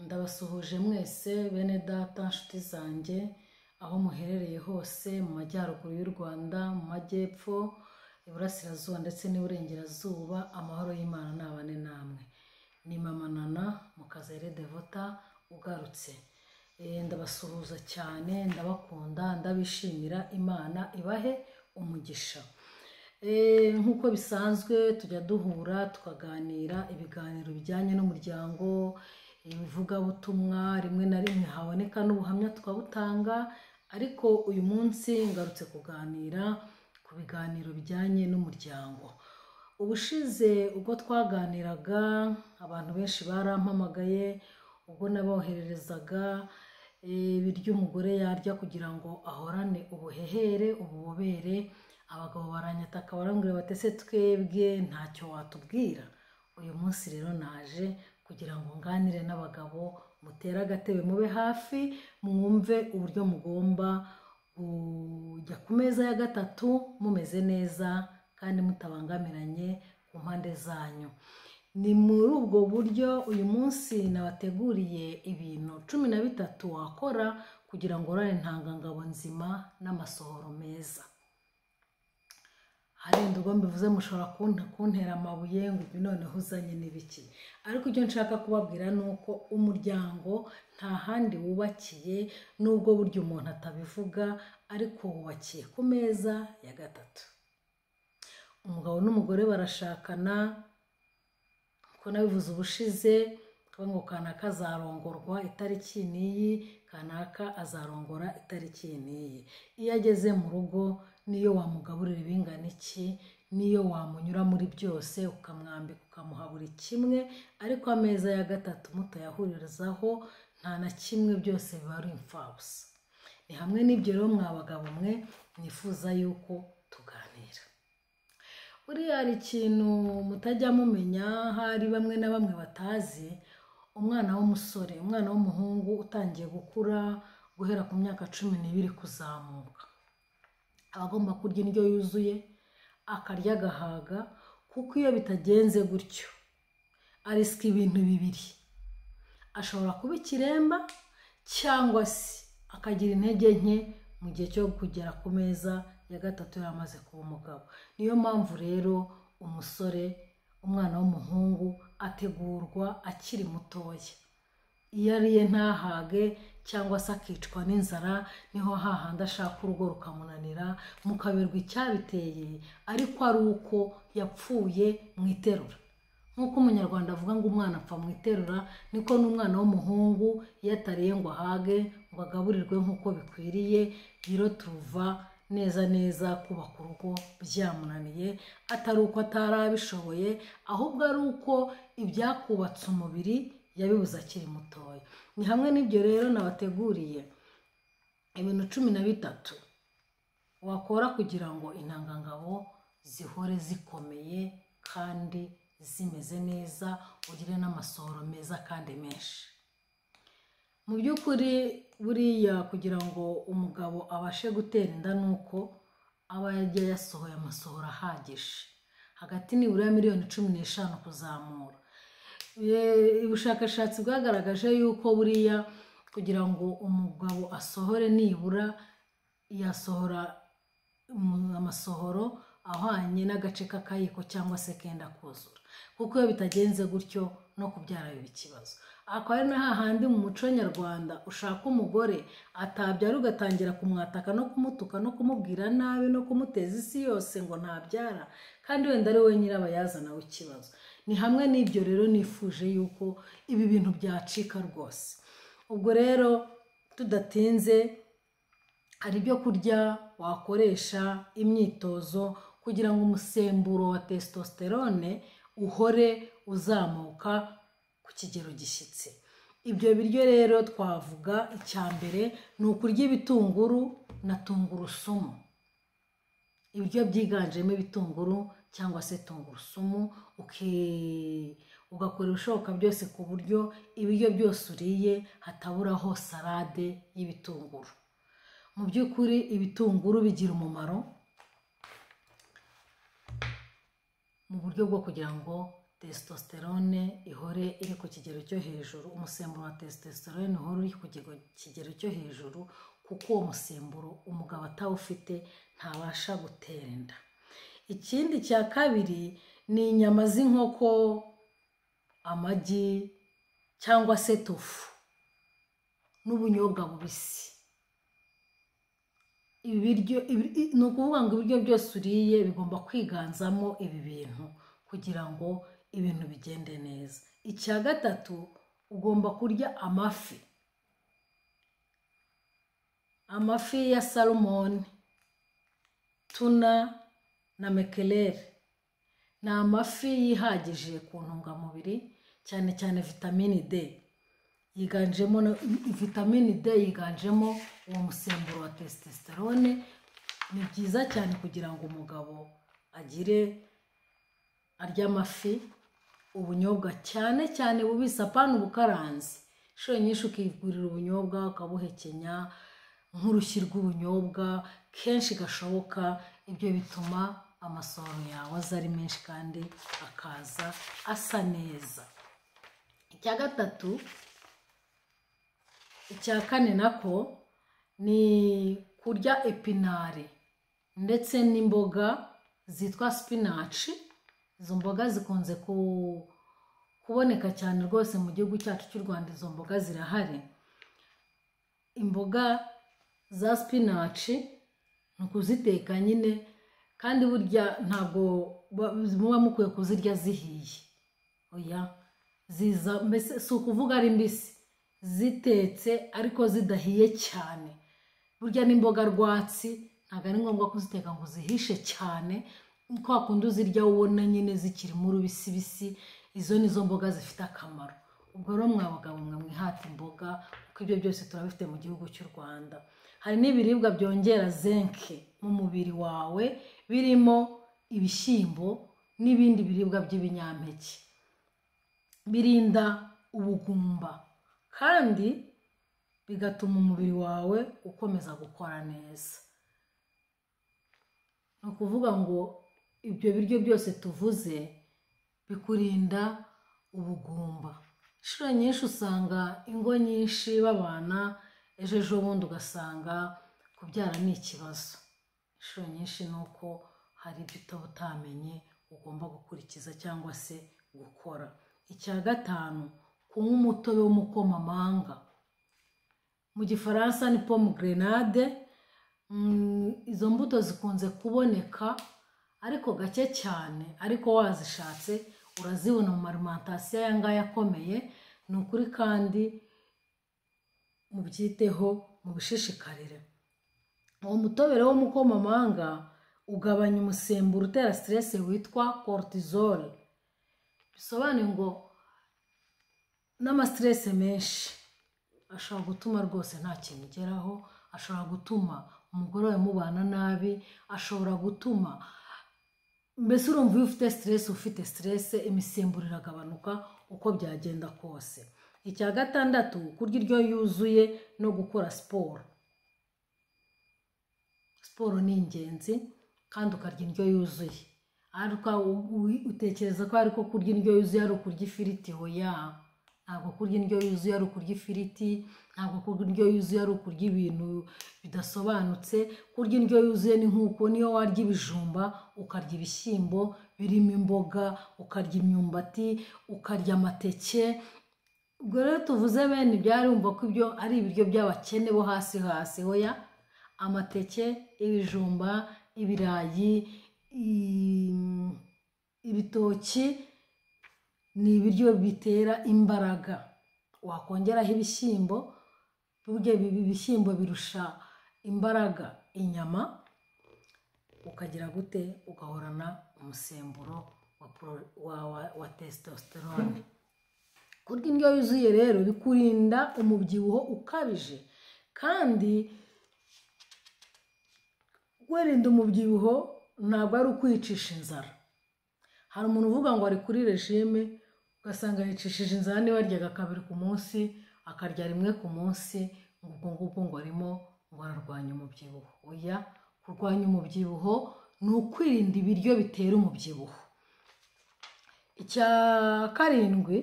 Ndabasuhuje mwese bene data, nshuti zanjye, aho muherereye hose, mu majyaruguru y'u Rwanda, mu majyepfo, iburasirazuba ndetse n'iburengerazuba. Amahoro y'Imana nabane namwe. Ni Mama Nana Mukazayire Devota ugarutse. Ndabasuhuza cyane, ndabakunda, ndabishimira. Imana ibahe umugisha. Nk'uko bisanzwe tujya duhura tukaganira ibiganiro bijyanye n'umuryango, ibivugabutumwa, rimwe na rimwe haboneka n'ubuhamya tukabutanga, ariko uyu munsi ngarutse kuganira ku biganiro bijyanye n'umuryango. Ubushize ubwo twaganiraga, abantu benshi barampamagaye ubwo nabohererezaga ibiryo umugore yarya kugira ngo ahorane ubuhehere, ububobere. Abagabo baranyataka, barambwira bati: "Ese twebwe ntacyo watubwira?" Uyu munsi rero naje kugira ngo nganire n'abagabo, mutere agatebe, mube hafi, mwumve uburyo mugomba kujya ku meza ya gatatu mumeze neza kandi mutabangamiranye ku mpande zanyu. Ni muri ubwo buryo uyu munsi nabateguriye ibintu 13 wakora kugira ngo urare intangangabo nzima n'amasohoro meza. Harinda ubwo mbivuze mushobora kuntera amabuye ngo ibi noneho uzanye n'ibiki, ariko icyo nshaka kubabwira ni uko umuryango nta handi wubakiye, nubwo burya umuntu atabivuga, ariko wubakiye ku meza ya gatatu. Umugabo n'umugore barashakana, uko nabivuze ubushize, ngo kanaka azarongorwa itariki n'iyi, kanaka azarongora itariki n'iyi. Iyo ageze mu rugo, niyo wamugaburira ibingana iki, niyo wamunyura muri byose, ukamwambika, ukamuha buri kimwe, ariko ameza ya gatatu mutayahuririzaho, nta na kimwe, byose biba ari imfabusa. Ni hamwe n'ibyo rero, mwa bagabo mwe, nifuza yuko tuganira. Buriya hari ikintu mutajya mumenya, hari bamwe na bamwe batazi: umwana w'umusore, umwana w'umuhungu utangiye gukura guhera ku myaka 12 kuzamuka, aba agomba kurya indyo yuzuye, akarya agahaga, kuko iyo bitagenze gutyo arisika ibintu bibiri: ashobora kuba ikiremba cyangwa se akagira intege nke mu gihe cyo kugera ku meza ya gatatu yaramaze kuba umugabo. Niyo mpamvu rero umusore, umwana w'umuhungu, ategurwa akiri mutoya. Iyo ariye ntahage cyangwa se akicwa n'inzara, niho hahandi ashaka urugo rukamunanira, mukaberwa icyabiteye, ariko ari uko yapfuye mu iterura. Nk'uko Umunyarwanda avuga ngo umwana apfa mu iterura, niko n'umwana w'umuhungu iyo atariye ngo ahage, ngo agaburirwe nk'uko bikwiriye, biro tuva neza neza kubaka urugo byamunaniye, atari uko atarabishoboye, ahubwo ari uko ibyakubatse umubiri yabibuze akiri mutoya. Ni hamwe n'ibyo rero nabateguriye ibintu 13 wakora kugira ngo intangangabo zihore zikomeye kandi zimeze neza, ugire n'amasohoro meza kandi menshi. Mu by'ukuri buriya kugira ngo umugabo abashe gutera inda ni uko aba yagiye yasohoye amasohoro ahagije, hagati nibura ya miliyoni 15 kuzamura. Ubushakashatsi bwagaragaje yuko buriya kugira ngo umugabo asohore, nibura yasohora amasohoro ahwanye n'agace k'akayiko cyangwa se kenda kuzura, kuko iyo bitagenze gutyo no kubyara biba ikibazo. Akaba ari na hahandi mu muco nyarwanda ushaka umugore atabyara, ugatangira kumwataka no kumutuka no kumubwira nabi no kumuteza isi yose ngo ntabyara, kandi wenda ari we nyirabayazana w'ikibazo. Ni hamwe n'ibyo rero nifuje yuko ibi bintu byacika rwose. Ubwo rero tudatinze, hari ibyo kurya wakoresha, imyitozo kugira ngo umusemburo wa testosterone uhore uzamuka ku kigero gishyitse. Ibyo biryo rero twavuga, icya mbere ni ukurya ibitunguru na tungurusumu, ibiryo byiganjemo ibitunguru cyangwa se tungurusumu, ugakora ibishoboka byose ku buryo ibiryo byose uriye hataburaho salade y'ibitunguru. Mu by'ukuri ibitunguru bigira umumaro mu buryo bwo kugira ngo testosterone ihore iri ku kigero cyo hejuru, umusemburo wa testosterone uhore uri ku kigero cyo hejuru, kuko uwo musemburo umugabo atawufite ntabasha gutera inda. Ikindi cya kabiri ni inyama z'inkoko, amagi cyangwa se tofu n'ubunyobwa bubisi. Ibiryo ni ukuvuga ngo ibiryo byose uriye bigomba kwiganzamo ibi bintu kugira ngo ibintu bigende neza. Icya gatatu, ugomba kurya amafi, amafi ya salmon, tuna na mekerere. Ni amafi yihagije ku ntungamubiri, cyane cyane vitamini D yiganjemo. Vitamini D yiganjemo uwo musemburo wa testosterone. Ni byiza cyane kugira ngo umugabo agire arya amafi, ubunyobwa cyane cyane bubisi, apana ubukaranze. Inshuro nyinshi ukigurira ubunyobwa ukabuhekenya nk'urushyi rw'ubunyobwa kenshi gashoboka, ibyo bituma amasohoro yawe aza ari menshi kandi akaza asa neza. Icya gatatu, icya kane nako ni kurya epinari ndetse n'imboga zitwa spinach. Izo mboga zikunze kuboneka cyane rwose mu gihugu cyacu cy'u Rwanda, izo mboga zirahari. Imboga za spinach ni ukuziteka nyine, kandi burya ntabwo muba mukwiye kuzirya zihiye, oya, ziza mbese si ukuvuga ari mbisi, zitetse ariko zidahiye cyane. Burya n'imboga rwatsi ntabwo ari ngombwa kuziteka ngo zihishe cyane, kwa kundi uzirya ubona nyine zikirimo urubisibisi. Izo ni zo mboga zifite akamaro. Ubwo rero mwa bagabo mwe mwihata imboga, kuko ibyo byose turabifite mu gihugu cy'u Rwanda. Hari n'ibiribwa byongera zinc mu mubiri wawe, birimo ibishyimbo n'ibindi biribwa by'ibinyampeke, birinda ubugumba kandi bigatuma umubiri wawe ukomeza gukora neza. Ni ukuvuga ngo ibyo biryo byose tuvuze bikurinda ubugumba. Inshuro nyinshi usanga ingo nyinshi babana, ejo ejo bundi ugasanga kubyara ni ikibazo. Inshuro nyinshi ni uko hari ibyo utaba utamenye ugomba gukurikiza cyangwa se gukora. Icya gatanu, kunywa umutobe w'umukomamanga, mu gifaransa ni pomme grenade. Izo mbuto zikunze kuboneka ariko gake cyane, ariko wazishatse urazibona mu marimantasiyo aya ngaya akomeye. Ni ukuri kandi mubyiteho, mubishishikarire. Uwo mutobe rero w'umukomamanga ugabanya umusemburo utera stress witwa cortisol, bisobanuye ngo n'amastress menshi ashobora gutuma rwose nta kintu ugeraho, ashobora gutuma umugore wawe mubana nabi, ashobora gutuma mbese urumva iyo ufite stress, ufite stress imisemburo iragabanuka uko byagenda kose. Icya gatandatu, kurya indyo yuzuye no gukora siporo. Siporo ni ingenzi kandi ukarya indyo yuzuye. Ariko utekereza ko ariko kurya indyo yuzuye ari ukurya ifiriti? Oya, ntabwo kurya indyo yuzuye ari ukurya ifiriti, ntabwo kurya indyo yuzuye ari ukurya ibintu bidasobanutse. Kurya indyo yuzuye ni nk'uko niyo warya ibijumba, ukarya ibishyimbo birimo imboga, ukarya imyumbati, ukarya amateke. Ubwo rero tuvuze bene ibyarumva ko ibyo ari ibiryo by'abakene bo hasi hasi. Oya, amateke, ibijumba, ibirayi, ibitoki ni ibiryo bitera imbaraga. Wakongeraho ibishyimbo, burya ibi bishyimbo birusha imbaraga inyama, ukagira gute, ugahorana umusemburo wa testosterone. Kurya indyo yuzuye rero bikurinda umubyibuho ukabije, kandi wirinda umubyibuho ntabwo ari ukwicisha inzara. Hari umuntu uvuga ngo ari kuri regime, ugasanga yicishije inzara, niba yaryaga kabiri ku munsi akarya rimwe ku munsi, ubwo ngubwo ngo arimo ngo ararwanya umubyibuho. Oya, kurwanya umubyibuho ni ukwirinda ibiryo bitera umubyibuho. Icya karindwi,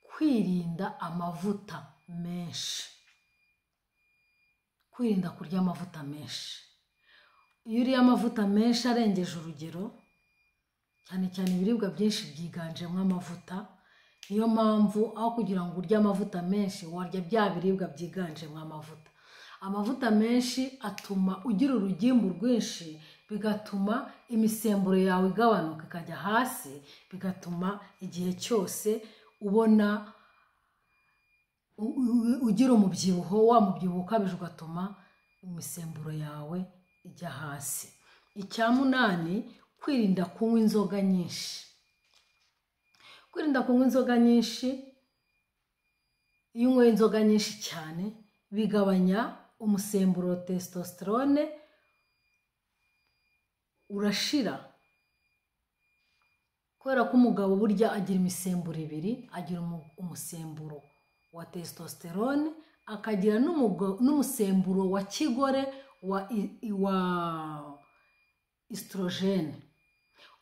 kwirinda amavuta menshi, kwirinda kurya amavuta menshi. Iyo uriye amavuta menshi arengeje urugero, cyane cyane ibiribwa byinshi byiganjemo amavuta, niyo mpamvu aho kugira ngo urye amavuta menshi warya bya biribwa byiganjemo amavuta. Amavuta menshi atuma ugira urugimbu rwinshi, bigatuma imisemburo yawe igabanuka ikajya hasi, bigatuma igihe cyose ubona ugira umubyibuho, wa mubyibuho ukabije ugatuma imisemburo yawe ijya hasi. Icya munani, kwirinda kunywa inzoga nyinshi. Kwirinda kunywa inzoga nyinshi, iyo unyweye inzoga nyinshi cyane bigabanya umusemburo testosterone, urashira. Kubera ko umugabo burya agira imisemburo ibiri, agira umusemburo wa testosterone, akagira n'umusemburo wa kigore wa estrogene.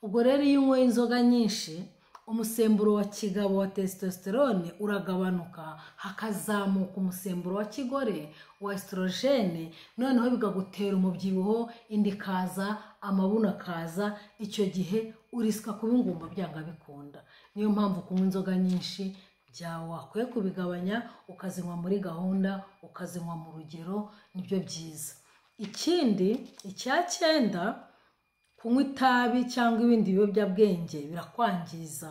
Ubwo rero iyo unyweye inzoga nyinshi, umusemburo wa kigabo wa testosterone uragabanuka, hakazamuka umusemburo wa kigore wa estrogene, noneho bikagutera umubyibuho, inda ikaza, amabuno akaza. Icyo gihe urisika kuba ingumba byanga bikunda. Niyo mpamvu kunywa inzoga nyinshi byawe wakwiye kubigabanya, ukazinywa muri gahunda, ukazinywa mu rugero, nibyo byiza. Ikindi, icya cyenda, kunywa itabi cyangwa ibindi biyobyabwenge birakwangiza.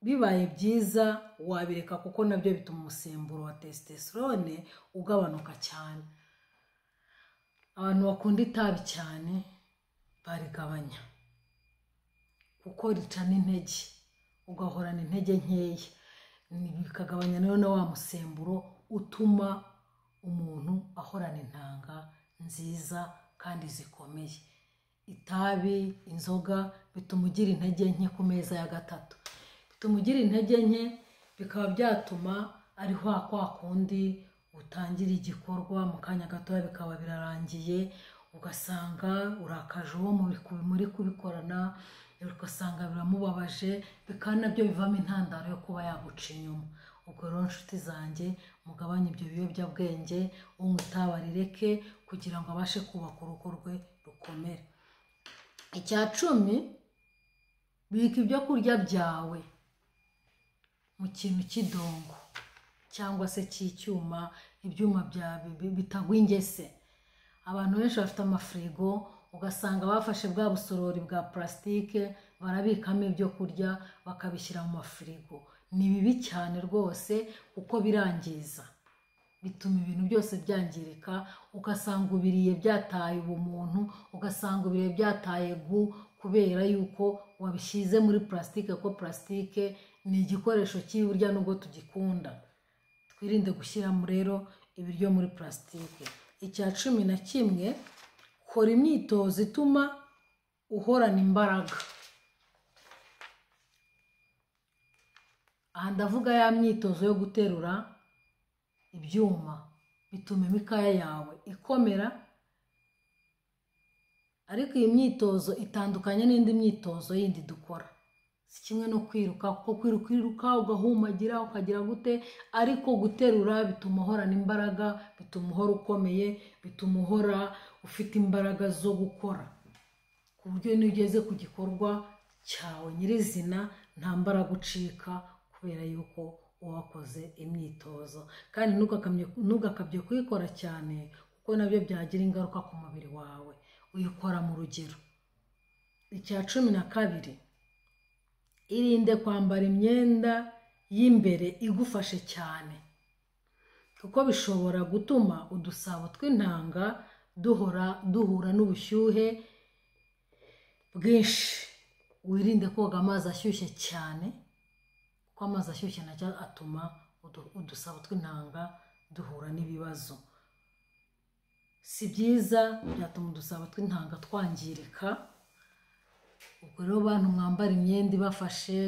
Bibaye byiza wabireka, kuko nabyo bituma umusemburo wa testosterone ugabanuka cyane. Abantu bakunda itabi cyane barigabanya, kuko rica n'intege, ugahorana intege nkeya, bikagabanya rero na wa musemburo utuma umuntu ahorana intanga nziza kandi zikomeye. Itabi, inzoga bituma ugira intege nke ku meza ya gatatu, bituma ugira intege nke, bikaba byatuma ari kwa kundi utangira igikorwa mu kanya gatoya bikaba birarangiye, ugasanga urakaje uwo muri kubikorana, ugasanga biramubabaje, bikaba nabyo bivamo intandaro yo kuba yaguca inyuma. Ubwo rero nshuti zanjye, mugabanye ibyo biyobyabwenge, unywa itabi arireke kugira ngo abashe kubaka urugo rwe rukomere. Icya 10, bika ibyo kurya byawe mu kintu cy'idongo cyangwa se cy'icyuma, ibyuma bitagwa ingese. Abantu benshi bafite amafirigo, ugasanga bafashe bwa busorori bwa plastique barabikamo ibyo kurya bakabishyira mu mafirigo. Ni bibi cyane rwose, kuko birangiza, bituma ibintu byose byangirika, ugasanga ubiriye byataye ubumuntu, ugasanga ubiriye byataye gu, kubera yuko wabishyize muri plastique, kuko plastique ni igikoresho kibi burya nubwo tugikunda. Twirinde gushyiramo rero ibiryo muri plastique. Icya 11, kora imyitozo ituma uhorana imbaraga. Aha ndavuga ya myitozo yo guterura ibyuma, bituma imikaya yawe ikomera. Ariko iyi myitozo itandukanye n'indi myitozo yindi dukora, si kimwe no kwiruka, kuko kwiruka ugahumagira ukagira gute, ariko guterura bituma uhorana imbaraga, bituma uhora ukomeye, bituma uhora ufite imbaraga zo gukora, ku buryo niyo ugeze ku gikorwa cyawe nyirizina nta mbaraga ucika, kubera yuko wakoze imyitozo. Kandi ntugakabye kuyikora cyane, kuko nabyo byagira ingaruka ku mubiri wawe. Uyikora mu rugero. Icya 12, irinde kwambara imyenda y'imbere igufashe cyane, kuko bishobora gutuma udusabo tw'intanga duhura n'ubushyuhe bwinshi. Wirinde koga amazi ashyushye cyane, kuko amazi ashyushye nacyo atuma udusabo tw'intanga duhura n'ibibazo. Si byiza, byatuma udusabo tw'intanga twangirika. Ubwo rero bantu mwambara imyenda ibafashe,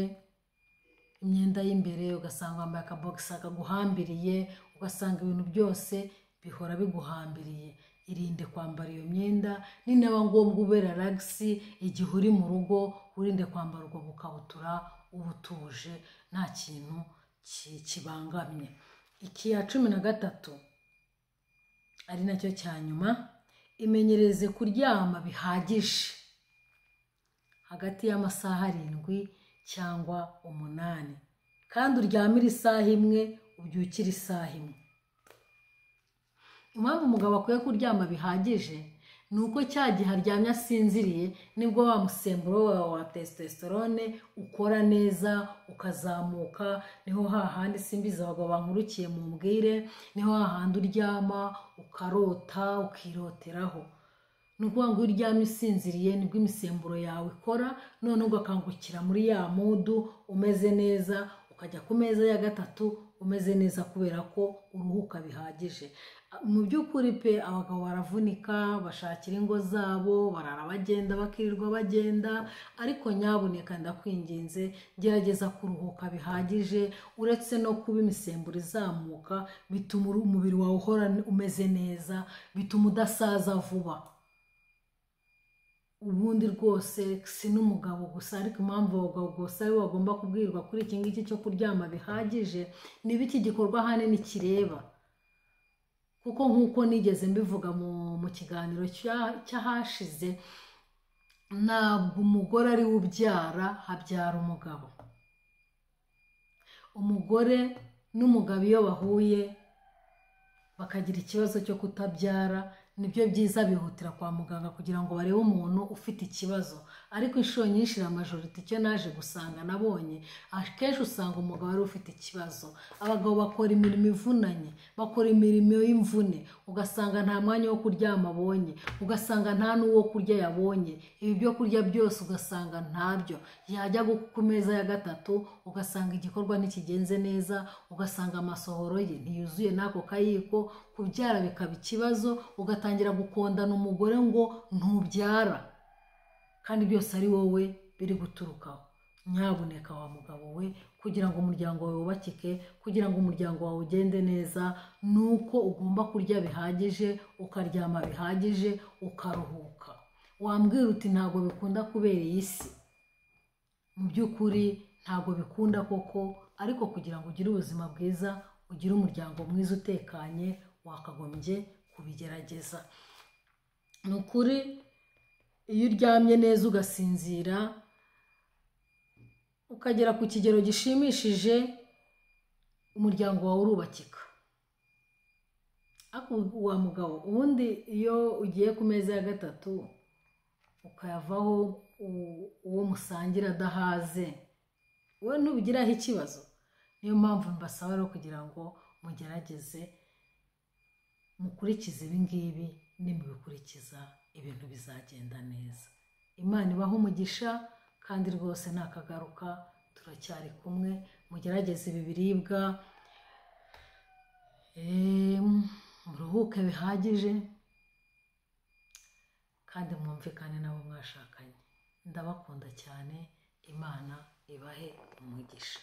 imyenda y'imbere, ugasanga wambaye akabogisa kaguhambiriye, ugasanga ibintu byose bihora biguhambiriye. Irinde kwambara iyo myenda, ninaba ngombwa ube relax igihe uri mu rugo, urinde kwambara ubwo bukabutura, uba utuje nta kintu kibangamye. Iki ya 13 ari nacyo cya nyuma, imenyereze kuryama bihagije hagati y'amasaha 7 cyangwa 8, kandi uryamire isaha imwe ubyukire isaha imwe. Impamvu umugabo akwiye kuryama bihagije ni uko cya gihe aryamye asinziriye nibwo wa musemburo wawe wa testosterone ukora neza ukazamuka, niho hahandi simbizi abagabo bankurukiye mumbwire, niho hahandi uryama ukarota ukiroteraho. Ni ukuvuga ngo iyo uryamye usinziriye nibwo imisemburo yawe ikora, noneho ugakangukira muri ya mudu umeze neza, ukajya ku meza ya 3 umeze neza kubera ko uruhuka bihagije. Mu by'ukuri pe, abagabo baravunika, bashakira ingo zabo, barara bagenda, bakirirwa bagenda, ariko nyabuneka ndakwinginze, gerageza kuruhuka bihagije. Uretse no kuba imisemburo izamuka, bituma umubiri wawe uhora umeze neza, bituma udasaza vuba. Ubundi rwose si n'umugabo gusa, ariko impamvu abagabo gusa aribo bagomba kubwirwa kuri iki ngiki cyo kuryama bihagije, niba iki gikorwa ahanini kireba, kuko nk'uko nigeze mbivuga mu kiganiro cy'ahashize, ntabwo umugore ari we ubyara, habyara umugabo. Umugore n'umugabo iyo bahuye bakagira ikibazo cyo kutabyara, nibyo byiza bihutira kwa muganga kugira ngo barebe umuntu ufite ikibazo. Ariko inshuro nyinshi la majorité icyo naje gusanga nabonye, akenshi usanga umugabo ari ufite ikibazo. Abagabo bakora imirimo ivunanye, bakora imirimo y'imvune, ugasanga nta mwanya wo kuryama abonye, ugasanga nta n'uwo kurya yabonye, ibi byo kurya byose ugasanga ntabyo. Yajya ku meza ya 3 ugasanga igikorwa ntikigenze neza, ugasanga amasohoro ye ntiyuzuye n'ako kayiko, kubyara bikaba ikibazo, ugatangira gukondana umugore ngo ntubyara, kandi byose ari wowe biri guturukaho. Nyabuneka wa mugabo we, kugira ngo umuryango wawe wubakike, kugira ngo umuryango wawe ugende neza, nuko ugomba kurya bihagije, ukaryama bihagije, ukaruhuka. Wambwira uti ntabwo bikunda kubera iyi si. Mu by'ukuri ntabwo bikunda koko, ariko kugira ngo ugire ubuzima bwiza, ugire umuryango mwiza utekanye, wakagombye kubigerageza. Ni ukuri iyo uryamye neza ugasinzira, ukagera ku kigero gishimishije, umuryango wawe urubakika. Ariko wa mugabo, ubundi iyo ugiye ku meza ya 3 ukayavaho uwo musangira adahaze, wowe ntubigiraho ikibazo. Niyo mpamvu mbasaba rero kugira ngo mugerageze mukurikize ibi ngibi, nimubikurikiza ibintu bizagenda neza. Imana ibahe umugisha, kandi rwose nakagaruka turacyari kumwe. Mugerageze ibi biribwa, muruhuke bihagije, kandi mwumvikane nabo mwashakanye. Ndabakunda cyane, Imana ibahe umugisha.